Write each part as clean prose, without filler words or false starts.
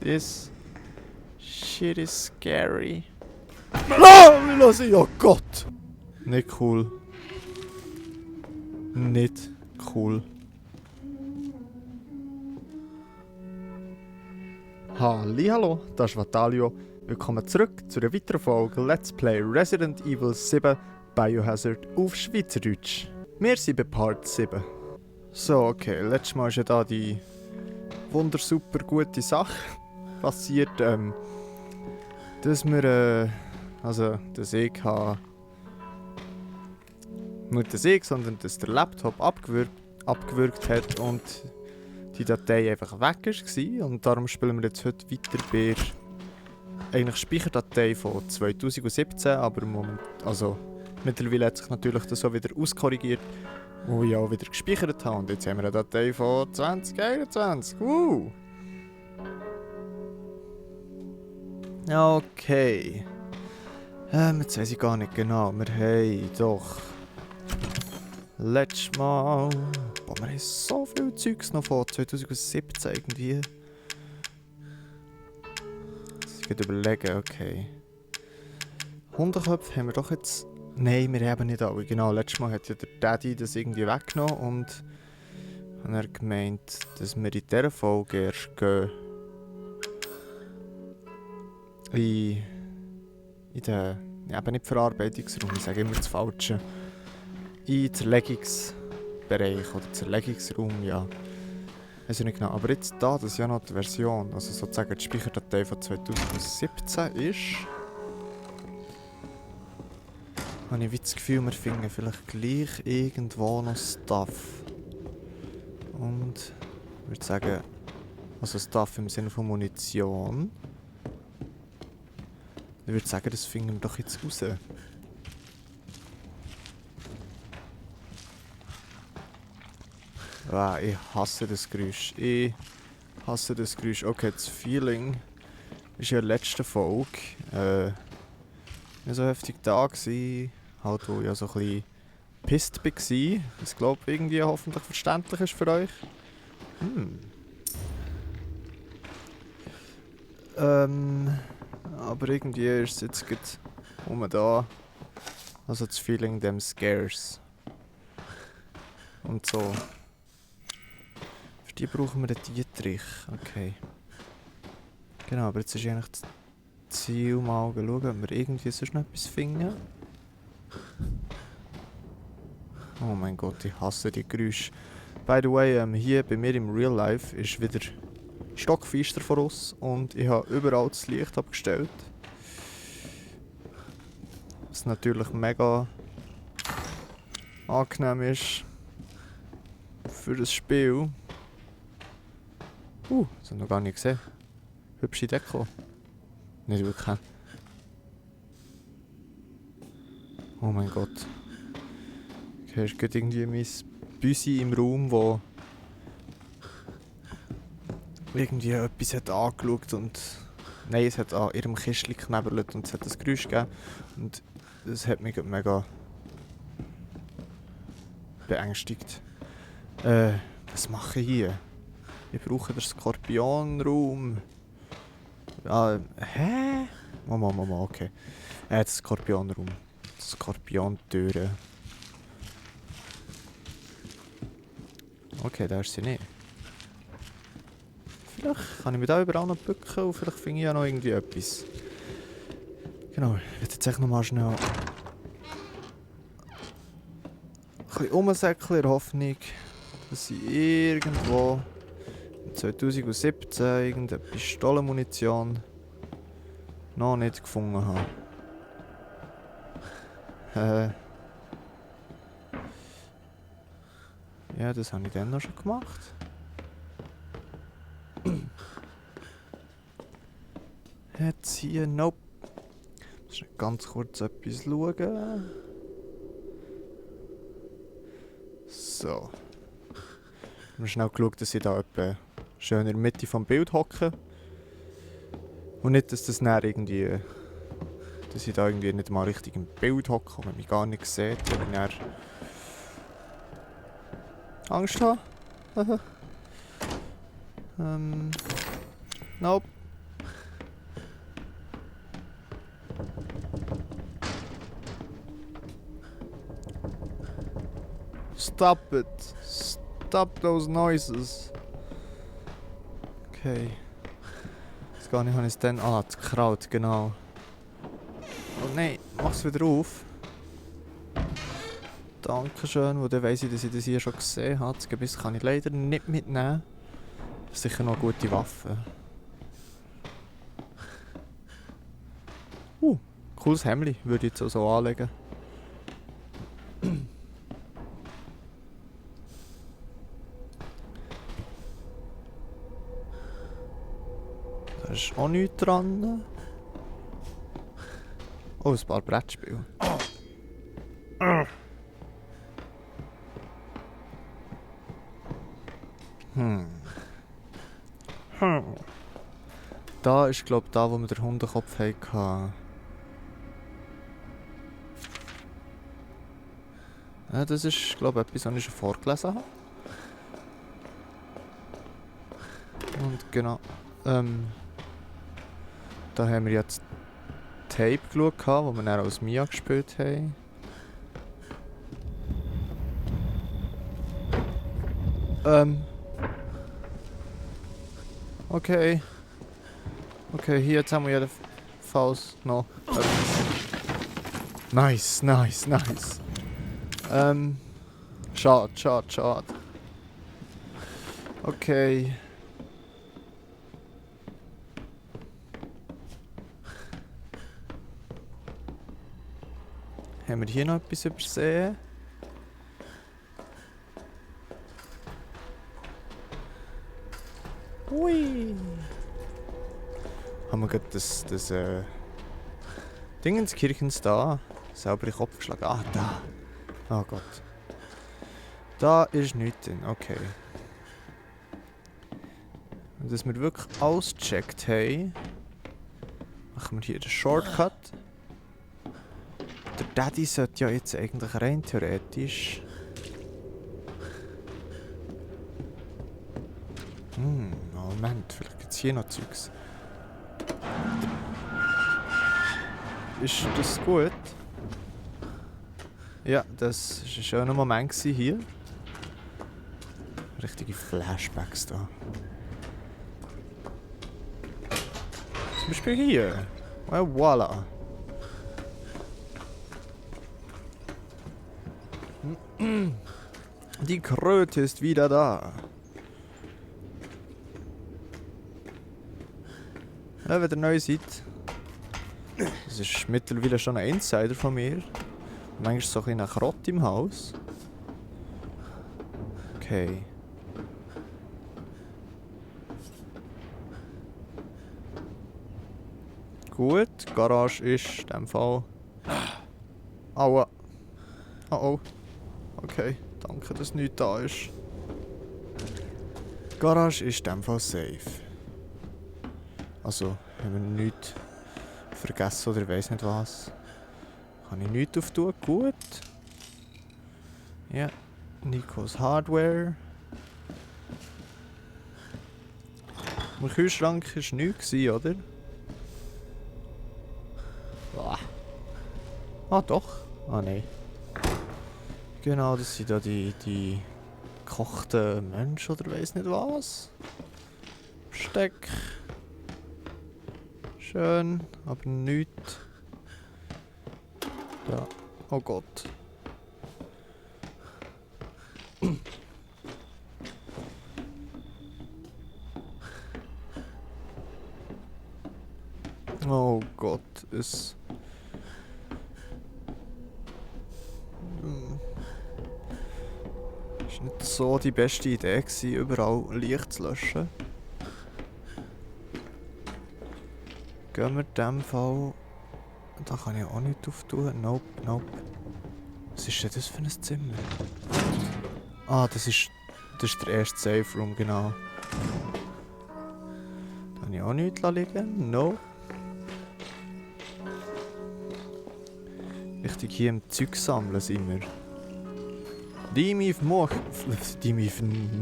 This shit is scary. Nein, lass ich, oh Gott! Nicht cool. Nicht cool. Hallihallo, das ist Vatalio. Willkommen zurück zu einer weiteren Folge Let's Play Resident Evil 7 Biohazard auf Schweizerdeutsch. Wir sind bei Part 7. So, okay, letztes Mal ist ja da die wundersuper gute Sache passiert, dass wir, dass ich nicht dass ich, sondern dass der Laptop abgewürgt hat und die Datei einfach weg war. Und darum spielen wir jetzt heute weiter bei eigentlich Speicherdatei von 2017, aber im Moment, mittlerweile hat sich natürlich das so wieder auskorrigiert, wo ich auch wieder gespeichert habe. Und jetzt haben wir eine Datei von 2021. Okay. Jetzt weiss ich gar nicht genau. Wir haben doch letztes Mal... Boah, wir haben so viel Zeugs noch von 2017 irgendwie. Ich muss überlegen, okay. Hundeköpfe haben wir doch jetzt... Nein, wir haben nicht alle. Genau, letztes Mal hat ja der Daddy das irgendwie weggenommen und hat er gemeint, dass wir in dieser Folge erst gehen. In den, eben nicht Verarbeitungsraum, ich sage immer das Falsche. In Zerlegungsbereich oder Zerlegungsraum, ja. Weiß ich nicht genau. Aber jetzt da, das ist ja noch die Version, also sozusagen die Speicherdatei von 2017 ist. Habe ich das Gefühl, wir finden vielleicht gleich irgendwo noch Stuff. Und ich würde sagen, also Stuff im Sinne von Munition. Ich würde sagen, das finden wir doch jetzt raus. Ah, ich hasse das Geräusch. Ich hasse das Geräusch. Okay, das Feeling ist ja in der letzten Folge. Nicht so heftig da gewesen. Halt, wo ich ja so ein bisschen pisst war. Das glaube ich irgendwie hoffentlich verständlich ist für euch. Aber irgendwie ist es jetzt gerade da. Also das Feeling them scares. Und so. Für die brauchen wir den Dietrich. Okay. Genau, aber jetzt ist eigentlich das Ziel mal schauen, ob wir irgendwie sonst noch etwas finden. Oh mein Gott, ich hasse die Geräusche. By the way, hier bei mir im Real Life ist wieder stockfeister vor uns und ich habe überall das Licht abgestellt. Was natürlich mega angenehm ist für das Spiel. Das habe ich noch gar nicht gesehen. Hübsche Deko. Nicht wirklich. Oh mein Gott. Okay, ist gerade irgendwie mein Büsi im Raum, wo irgendwie etwas hat angeschaut und... Nein, es hat an ihrem Kistchen geknabbert und es hat ein Geräusch gegeben. Und das hat mich mega beängstigt. Was mache ich hier? Ich brauche den Skorpionraum. Ja, hä? Mama, okay. Der Skorpionraum. Skorpiontüre. Okay, da ist sie nicht. Vielleicht kann ich mich da überall noch bücken und vielleicht finde ich ja noch irgendwie etwas. Genau, ich werde jetzt echt nochmal schnell ein bisschen umsäckeln in der Hoffnung, dass ich irgendwo in 2017 irgendeine Pistolenmunition noch nicht gefunden habe. Ja, das habe ich dann noch schon gemacht. Jetzt hier, nope. Ich muss ganz kurz etwas schauen. So. Ich habe schnell geschaut, dass ich da etwa schön in der Mitte vom Bild hocke. Und nicht, dass das dann irgendwie... dass ich da irgendwie nicht mal richtig im Bild hocke und man mich gar nicht sieht, wenn ich dann Angst habe. Nope. Stop it. Stop those noises. Okay. Jetzt gar nicht, habe ich es dann... Ah, das Kraut, genau. Oh nein, mach's wieder auf. Dankeschön, wo dann weiss ich, dass ich das hier schon gesehen habe. Das Gebiss kann ich leider nicht mitnehmen. Sicher noch eine gute Waffe. Cooles Hemdli, würde ich jetzt auch so anlegen. Da ist auch nichts dran. Oh, ein paar Brettspiele. Da ist, glaube ich, da, wo wir den Hundekopf hatten. Ja, das ist, glaube ich, etwas, was ich schon vorgelesen habe. Und genau, da haben wir jetzt Tape geschaut, wo wir dann als Mia gespielt haben. Okay. Okay, hier jetzt haben wir jedenfalls noch etwas. Nice, nice, nice. Schade, schade, schade. Okay. Haben wir hier noch etwas übersehen? Ui. Haben wir gerade das Dingenskirchens da selber in den Kopf geschlagen? Ah, da. Oh Gott. Da ist nichts drin, okay. Und dass wir wirklich alles gecheckt haben, machen wir hier den Shortcut. Der Daddy sollte ja jetzt eigentlich rein theoretisch... Moment, vielleicht gibt es hier noch Zeugs. Ist das gut? Ja, das war ein schöner Moment hier. Richtige Flashbacks da. Zum Beispiel hier. Well, voila. Die Kröte ist wieder da. Ja, wenn ihr neu seid. Das ist mittlerweile schon ein Insider von mir. Manchmal so ein bisschen Krott im Haus. Okay. Gut, die Garage ist in dem Fall... Aua. Oh oh. Okay, danke, dass nichts da ist. Die Garage ist in dem Fall safe. Also, haben wir nichts vergessen oder weiss nicht was. Kann ich nichts auftun? Gut. Ja, Nikos Hardware. Im Kühlschrank war nichts, oder? Ah, doch. Ah, nein. Genau, das sind da die gekochten Menschen oder weiss nicht was. Besteck. Schön, aber nichts. Ja. Oh Gott. Oh Gott, es... Es war nicht so die beste Idee gewesen, überall Licht zu löschen. Gehen wir in dem Fall... Da kann ich auch nicht auftun. Nope, nope. Was ist denn das für ein Zimmer? Ah, das ist der erste Safe Room, genau. Da habe ich auch nichts liegen. Nope. Richtig hier im Zeug sammeln sind wir.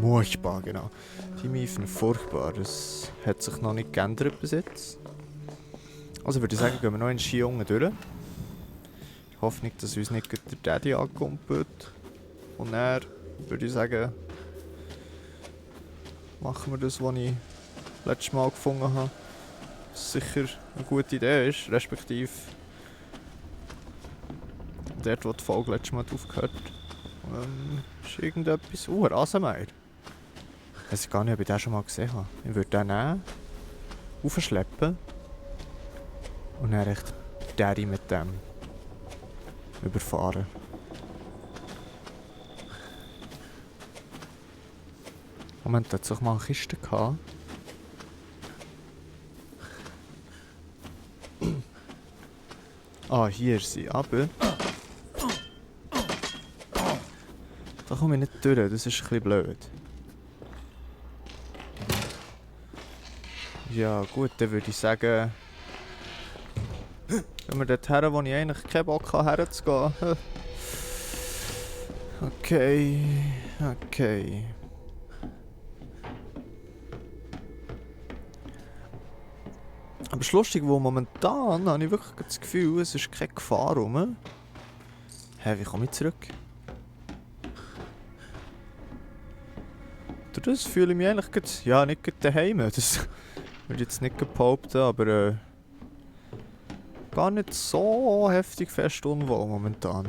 Furchtbar, genau. Furchtbar. Das hat sich noch nicht geändert bis jetzt. Also würde ich sagen, gehen wir noch in Ski-Jungen durch. Ich hoffe nicht, dass uns nicht der Daddy ankumpelt. Und er würde ich sagen, machen wir das, was ich letztes Mal gefunden habe. Was sicher eine gute Idee ist, respektive dort, wo die Folge letztes Mal aufgehört. Ist irgendetwas... ein Rasenmäher. Ich weiß gar nicht, ob ich den schon mal gesehen habe. Ich würde den nehmen, aufschleppen und dann echt Daddy mit dem überfahren. Moment, da hat es doch mal eine Kiste gehabt. Ah, hier ist sie, aber... Da komme ich nicht durch, das ist ein bisschen blöd. Ja gut, dann würde ich sagen... Wenn wir dort her, wo ich eigentlich keinen Bock habe, herzugehen. Okay. Aber es ist lustig, wo momentan habe ich wirklich das Gefühl, es ist keine Gefahr rum. Hä, wie komme ich zurück? Durch das fühle ich mich eigentlich nicht gerade daheim. Das würde ich jetzt nicht behaupten, aber gar nicht so heftig fest unwohl momentan.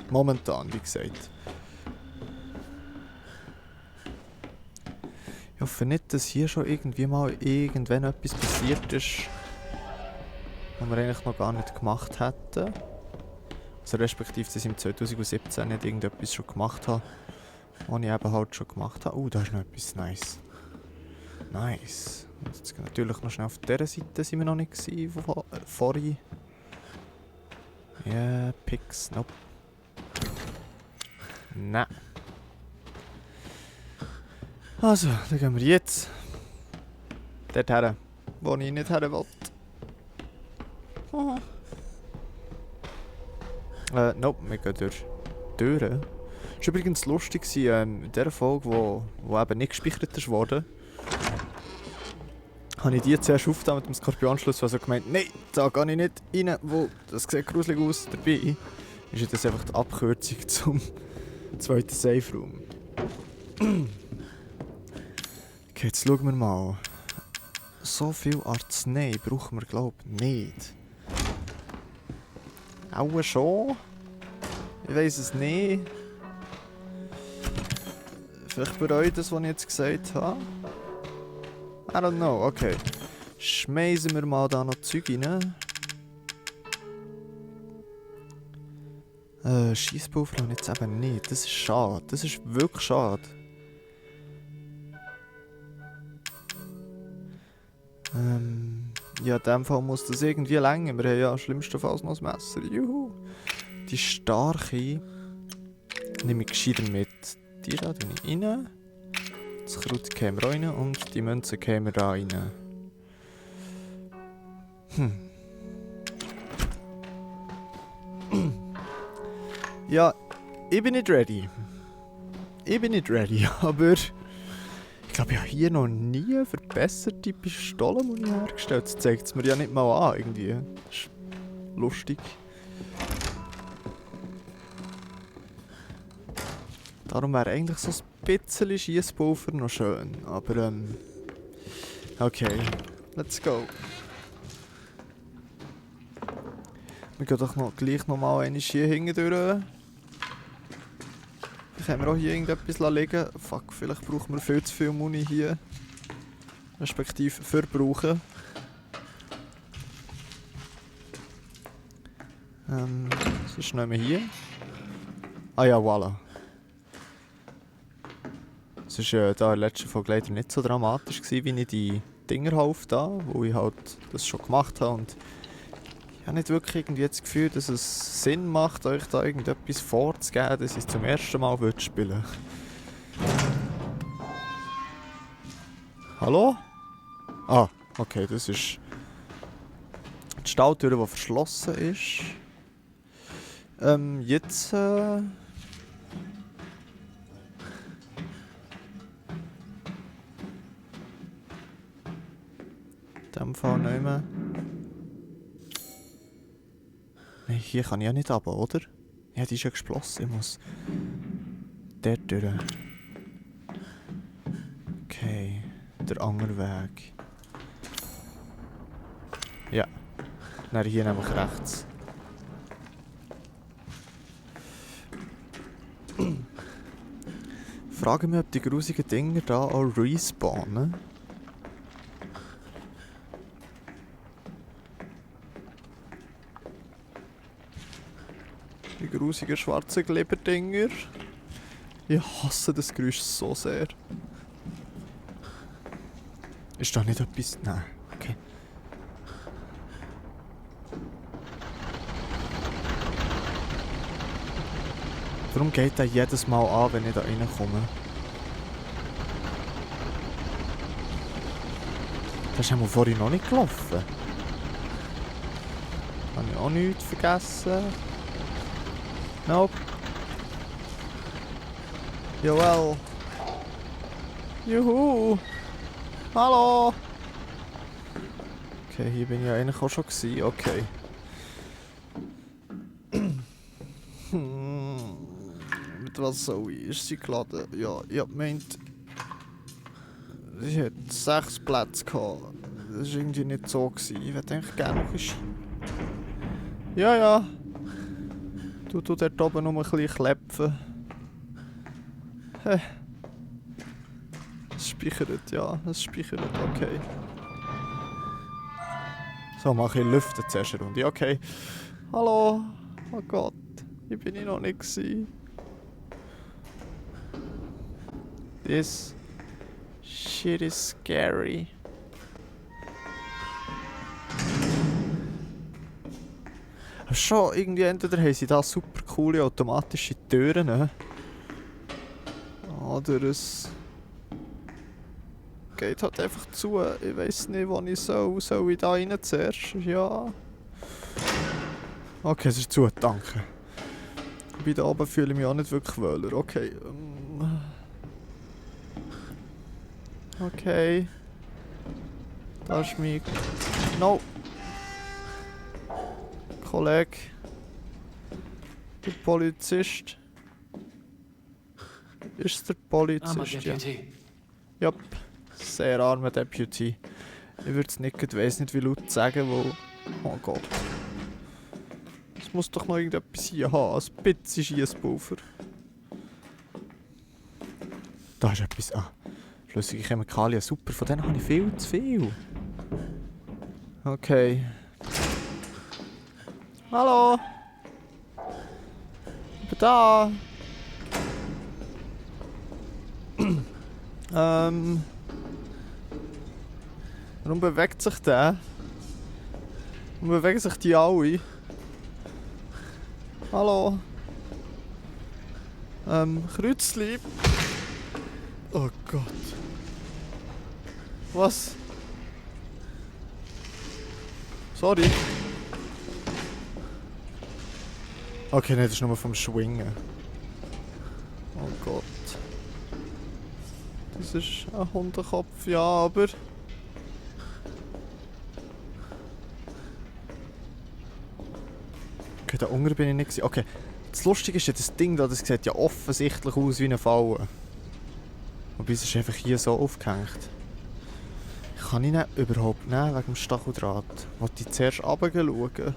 Momentan, wie gesagt. Ich hoffe nicht, dass hier schon irgendwie mal irgendwann etwas passiert ist, was wir eigentlich noch gar nicht gemacht hätten. Also respektive, dass ich im 2017 nicht irgendetwas schon gemacht habe, was ich eben halt schon gemacht habe. Da ist noch etwas nice. Nice. Und jetzt natürlich noch schnell auf dieser Seite sind wir noch nicht gewesen, vorhin. Ja, Pix, nope. Nein. Also, dann gehen wir jetzt dorthin, wo ich nicht her will. Nope, wir gehen durch Türen. Es war übrigens lustig, in dieser Folge, wo eben nicht gespeichert wurde, habe ich die zuerst aufgetan mit dem Skorpionschluss, also gemeint, nein, da gehe ich nicht rein, das sieht gruselig aus. Dabei ist das einfach die Abkürzung zum zweiten Safe-Raum. Okay, jetzt schauen wir mal. So viel Arznei brauchen wir, glaube ich, nicht. Auch schon? Ich weiss es nicht. Vielleicht bereue ich das, was ich jetzt gesagt habe. I don't know, okay. Schmeißen wir mal da noch Zeug rein. Schiesspulver habe ich jetzt eben nicht. Das ist schade. Das ist wirklich schade. Ja, in dem Fall muss das irgendwie länger. Wir haben ja schlimmstenfalls noch das Messer. Juhu! Die starke nehme ich gescheiter mit. Die da tue ich rein. Das Kraut kämen wir rein und die Münzen kämen da rein. Ja, ich bin nicht ready. Aber ich glaube, ich habe hier noch nie eine verbesserte Pistole hergestellt. Das zeigt es mir ja nicht mal an, irgendwie. Das ist lustig. Darum wäre eigentlich so ein bisschen Schiesspulver noch schön. Aber okay, let's go. Wir gehen doch gleich noch mal eine hier hinten durch. Können wir auch hier irgendetwas liegen? Fuck, vielleicht brauchen wir viel zu viel Muni hier. Respektive verbrauchen. Was ist noch hier? Ah ja, voilà. Es war da in der letzten Folge leider nicht so dramatisch gewesen, wie ich die Dinger da, wo ich halt das schon gemacht habe. Und ich habe nicht wirklich irgendwie das Gefühl, dass es Sinn macht, euch da irgendetwas vorzugeben, dass ich es zum ersten Mal spielen würde. Hallo? Ah, okay, das ist die Stahltür, die verschlossen ist. Jetzt in dem Fall nicht mehr. Nein, hier kann ich ja nicht runter, oder? Ja, die ist ja geschlossen. Ich muss dort durch. Okay, der andere Weg. Ja, dann hier nämlich rechts. Frage mich, ob die grusigen Dinger da auch respawnen. Die grusigen schwarzen Kleberdinger. Ich hasse das Geräusch so sehr. Ist da nicht etwas? Nein. Okay. Warum geht der jedes Mal an, wenn ich da reinkomme? Das ist ja vorhin noch nicht gelaufen. Habe ich auch nichts vergessen? Nope. Jawel. Juhu. Hallo. Okay, hier bin ich ja eigentlich auch schon gewesen. Okay. Mit was soll ich? Ist sie geladen? Ja, ich hab gemeint, sie hat 6 Plätze gehabt. Das war irgendwie nicht so gewesen. Ich hätte eigentlich gerne noch ein Ja, ja. Du dort oben noch ein bisschen klepfen. Es speichert, ja. Es speichert, okay. So, mache ich Lüften zuerst eine Runde. Okay. Hallo. Oh Gott. Hier bin ich noch nicht gewesen. This shit is scary. Aber schon irgendwie entweder haben sie da super coole automatische Türen. Oder es geht halt einfach zu. Ich weiß nicht, wo ich soll. Soll ich da rein zuerst? Ja. Okay, es ist zu, danke. Bei da oben fühle ich mich auch nicht wirklich wohler. Okay. Okay. Da ist mein... No! Kollege. Der Polizist. Ist der Polizist, ja. Ja. Sehr armer Deputy. Ich würde es nicht, weiss nicht wie laut sagen, wo... Oh Gott. Es muss doch noch irgendetwas hier haben, ein bisschen Schiesspulver. Da ist etwas... Ah. Flüssige Chemikalien, super, von denen habe ich viel zu viel. Okay. Hallo! Ich bin da! Warum bewegt sich der? Warum bewegen sich die alle? Hallo? Kreuzli? Oh Gott. Was? Sorry. Okay, nein, das ist nur vom Schwingen. Oh Gott. Das ist ein Hundekopf, ja, aber... Okay, da unten bin ich nicht gewesen. Okay, das Lustige ist ja, das Ding da, das sieht ja offensichtlich aus wie eine Falle. Wobei es ist einfach hier so aufgehängt. Kann ich ihn überhaupt nehmen wegen dem Stacheldraht? Wollte ich zuerst runter schauen?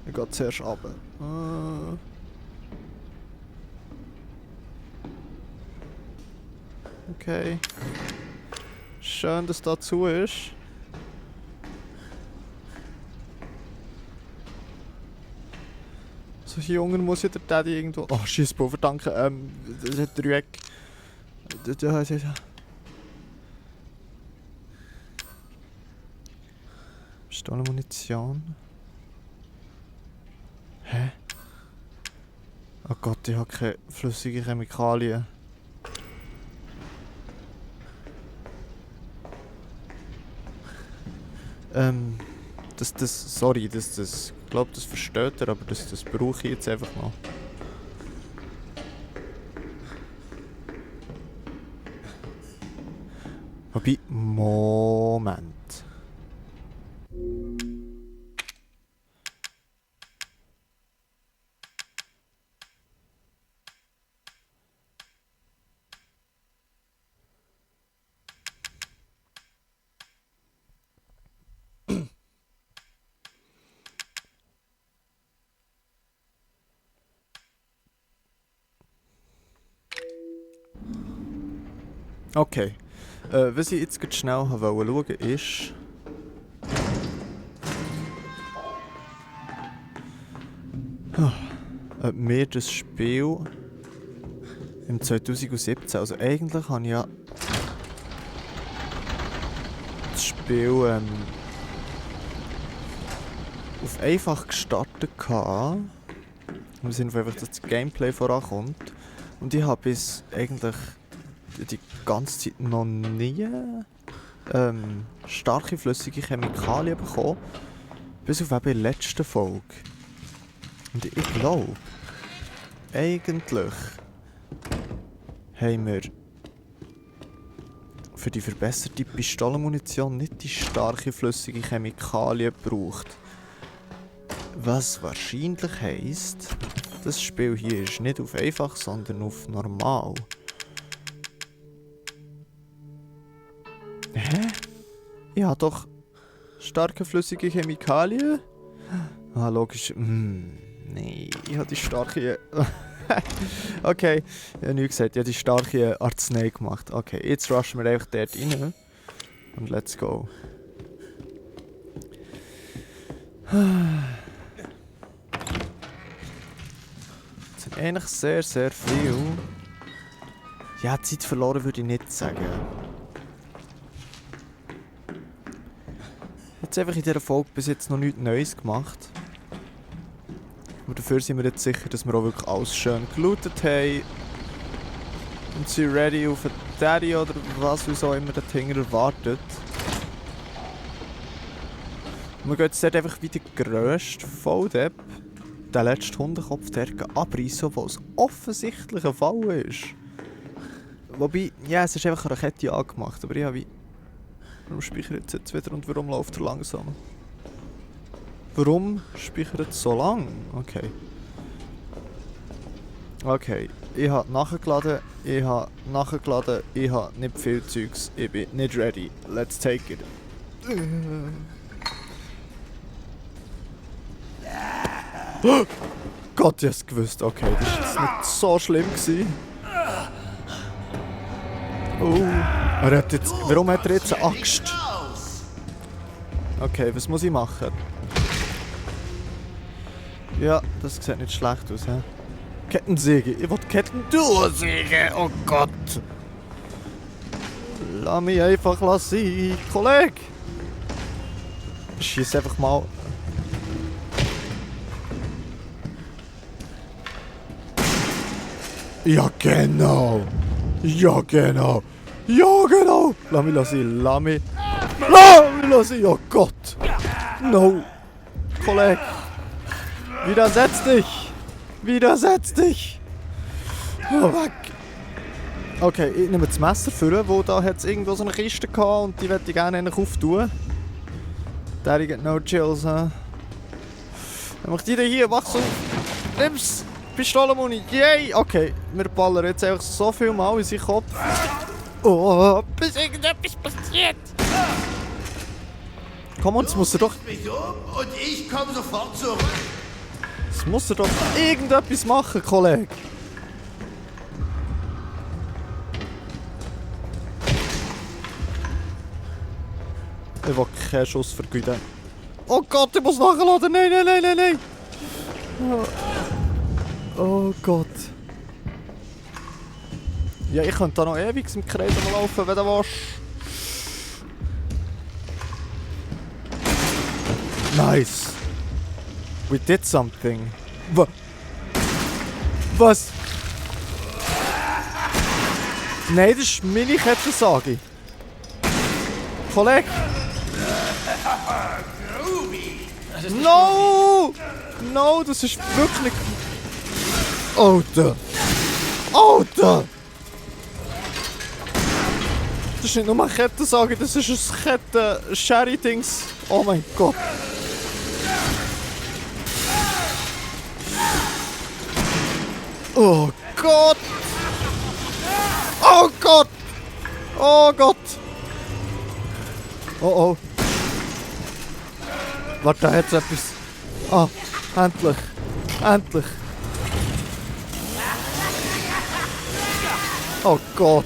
Ich gehe zuerst runter. Okay. Schön, dass da zu ist. So hier unten muss ja der Daddy irgendwo... Oh, Schiesspulver, danke. Das hat Dreieck. Ist da eine Munition? Hä? Oh Gott, ich habe keine flüssige Chemikalien. Sorry, ich glaube, das versteht er, aber das brauche ich jetzt einfach noch. Wobei, Moment. Okay. Was ich jetzt gerade schnell schauen wollte, ist... ob mir das Spiel im 2017, also eigentlich habe ich ja das Spiel auf einfach gestartet gehabt. Im Sinne von einfach, dass das Gameplay vorankommt. Und ich habe bis eigentlich die ganze Zeit noch nie starke flüssige Chemikalien bekommen. Bis auf eben die letzte Folge. Und ich glaube, eigentlich haben wir für die verbesserte Pistolenmunition nicht die starke flüssige Chemikalien gebraucht. Was wahrscheinlich heisst, das Spiel hier ist nicht auf einfach, sondern auf normal. Hä? Ich habe doch starke flüssige Chemikalien? Ah, logisch. Nein, ich habe die starke... Okay, ich habe nichts gesagt. Ich habe die starke Arznei gemacht. Okay, jetzt rushen wir einfach dort rein. Und let's go. Das sind eigentlich sehr, sehr viel. Ja, Zeit verloren würde ich nicht sagen. Jetzt einfach in dieser Folge bis jetzt noch nichts Neues gemacht. Aber dafür sind wir jetzt sicher, dass wir auch wirklich alles schön gelootet haben. Und sind ready auf einen Daddy oder was wir so immer dahinter erwartet. Und wir gehen jetzt dort einfach wie der grösste Volldepp, den letzten Hundekopf, der abreißen, obwohl es offensichtlich ein Fall ist. Wobei, ja, es ist einfach eine Rakete angemacht, aber ich habe wie... Warum speichert es jetzt wieder und warum läuft er langsam? Warum speichert es so lang? Okay. Okay, ich habe nachgeladen, ich habe nicht viel Zeugs, ich bin nicht ready. Let's take it. Oh Gott, ich hab's gewusst. Okay, das war jetzt nicht so schlimm gewesen. Oh, er hat jetzt... Warum hat er jetzt eine Axt? Okay, was muss ich machen? Ja, das sieht nicht schlecht aus, hä? Kettensäge. Ich will Kettensäge. Oh Gott. Lass mich einfach sein. Kollege. Schieß einfach mal. Ja, genau. Ja, genau. Ja, genau. Lass mich sein. Lass mich sein. Oh Gott. No. Kollege. Widersetz dich! Widersetz dich! Oh, weg! Okay, ich nehme das Messer vor, wo da hat es irgendwo so eine Kiste gehabt und die möchte ich gerne auftun. Der hat no chills, hä? Dann mach die hier, mach's auf! Nimm's! Pistolenmuni! Yay! Okay, wir ballern jetzt einfach so viel Mal in seinen Kopf. Oh, bis irgendetwas passiert! Komm, uns muss er doch... Und ich komme sofort zurück. Jetzt muss er doch irgendetwas machen, Kollege. Ich will keinen Schuss vergeuden. Oh Gott, ich muss nachladen. Nein, nein, nein, nein, nein. Oh Gott. Ja, ich könnte da noch ewig im Kreis laufen, wenn du willst. Nice. We did something. Was? Nein, das ist meine Kettensage. Kollege. No! No, das ist wirklich... Alter! Alter! Das ist nicht nur eine Kettensage, das ist ein Ketten-Sherry-Dings. Oh mein Gott. Oh Gott! Oh Gott! Oh Gott! Oh oh. Warte, da hat's etwas. Ah, endlich. Endlich. Oh Gott.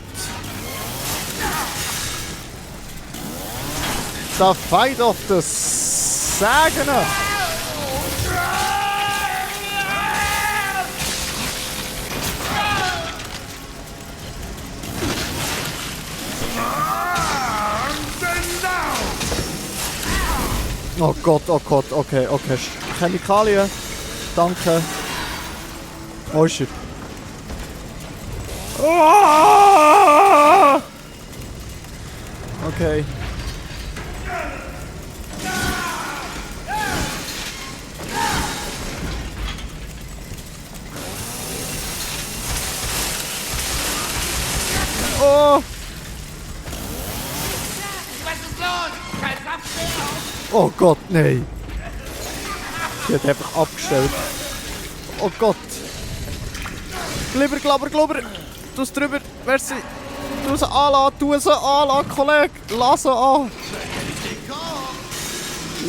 The Fight of the Sagen. Oh Gott, okay. Chemikalien. Danke. Oh shit. Ah! Okay. Oh! Was ist los? Kein Abwehr! Oh Gott, nein! Die hat einfach abgestellt. Oh Gott! Glibber! Du es drüber, merci! Tu sie anlassen, Kollege! Lass sie an!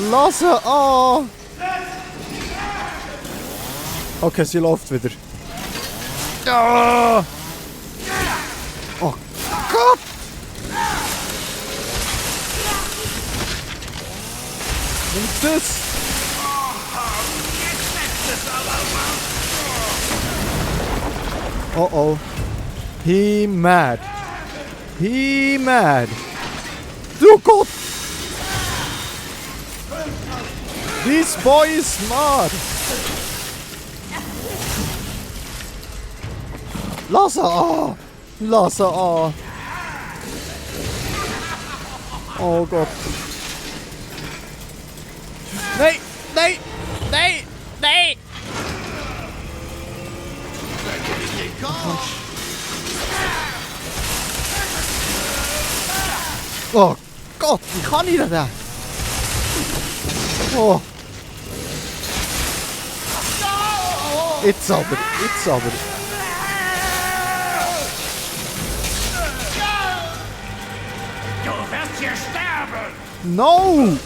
Lass sie an! Okay, sie läuft wieder. Ah! Oh Gott! Nimm das! Oh oh. He mad. Du Gott! This boy is smart! Lass an! Oh Gott. Nein! Oh Gott, wie kann ich denn das? Oh. Jetzt aber. Du wirst hier sterben! No!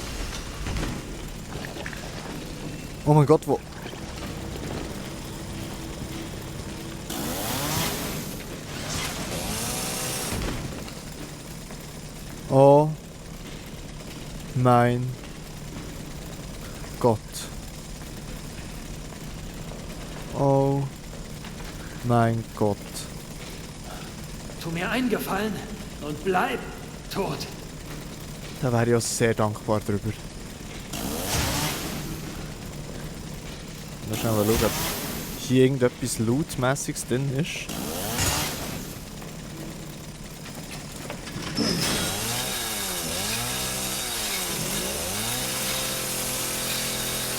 Oh mein Gott, wo? Oh mein Gott. Oh mein Gott. Tu mir einen Gefallen und bleib tot. Da wäre ich auch sehr dankbar drüber. Mal schnell schauen, ob hier irgendetwas Loot-mässiges drin ist.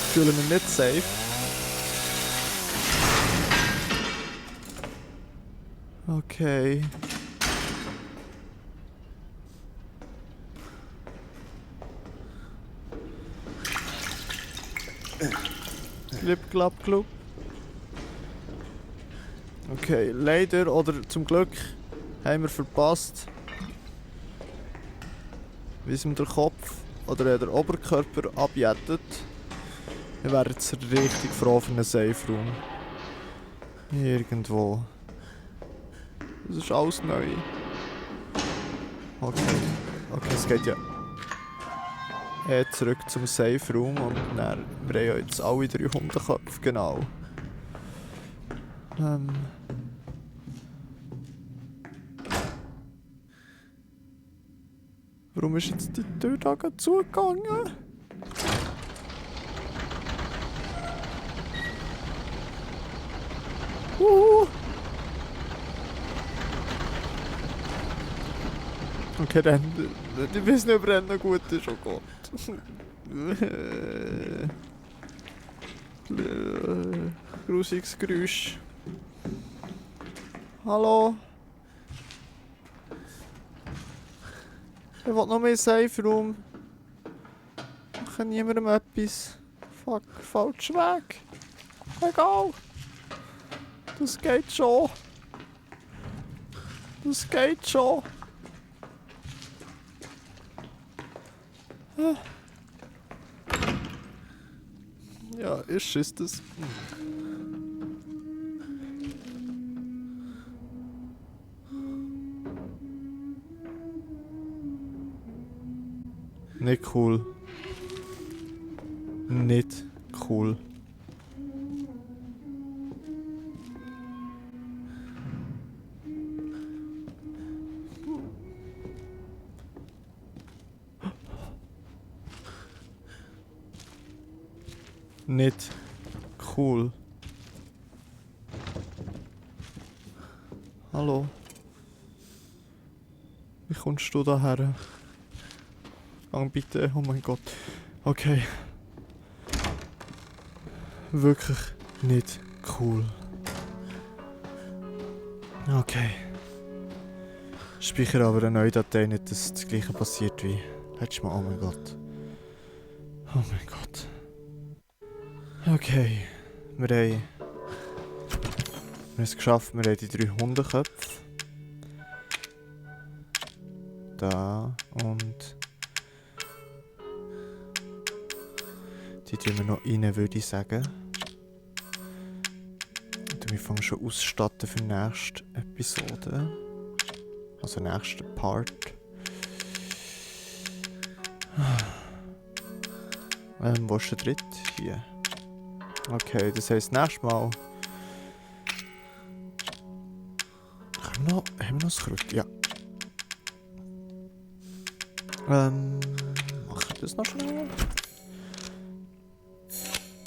Ich fühle mich nicht safe. Okay. Klub. Okay, leider oder zum Glück haben wir verpasst, wie es ihm der Kopf oder der Oberkörper abjettet. Wir wären jetzt richtig froh für einen Safe Room. Irgendwo. Das ist alles neu. Okay, es geht ja zurück zum Safe Room und dann, wir haben ja jetzt alle 3 Hundeköpfe, genau. Warum ist jetzt die Tür da gerade zugegangen? Okay, dann. Ich weiß nicht, ob Rennen gut ist, oh Gott. Grusiges Geräusch. Hallo? Ich will noch mehr Safe Room. Ich kann niemandem etwas. Fuck, falsch Weg. Egal. Das geht schon. Ja, ist das. Nicht cool. Nicht cool. Nicht cool. Hallo? Wie kommst du daher? Gang bitte, oh mein Gott. Okay. Wirklich nicht cool. Okay. Speichere aber eine neue Datei, nicht, dass das gleiche passiert wie letztes Mal. Oh mein Gott. Oh mein Gott. Okay. Wir haben es geschafft, wir haben die 3 Hundeköpfe. Da und die tun wir noch rein, würde ich sagen. Und wir fangen schon ausstatten für die nächste Episode. Also nächsten Part. Wo ist der dritte? Hier. Okay, das heisst, nächstes Mal. Haben wir noch das Krut? Ja. Mach ich das noch schnell?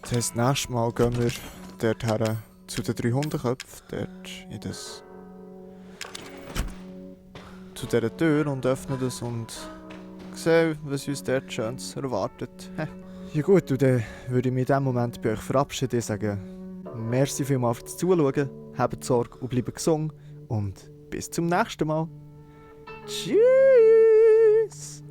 Das heisst, nächstes Mal gehen wir dorthin zu den 3 Hundeköpfen. Dort in das. Zu dieser Tür und öffnen das und sehen, was uns dort Schönes erwartet. Ja gut, und dann würde ich mich in diesem Moment bei euch verabschieden und sagen, merci vielmals fürs Zuschauen, habt Sorge und bleibt gesund und bis zum nächsten Mal. Tschüss!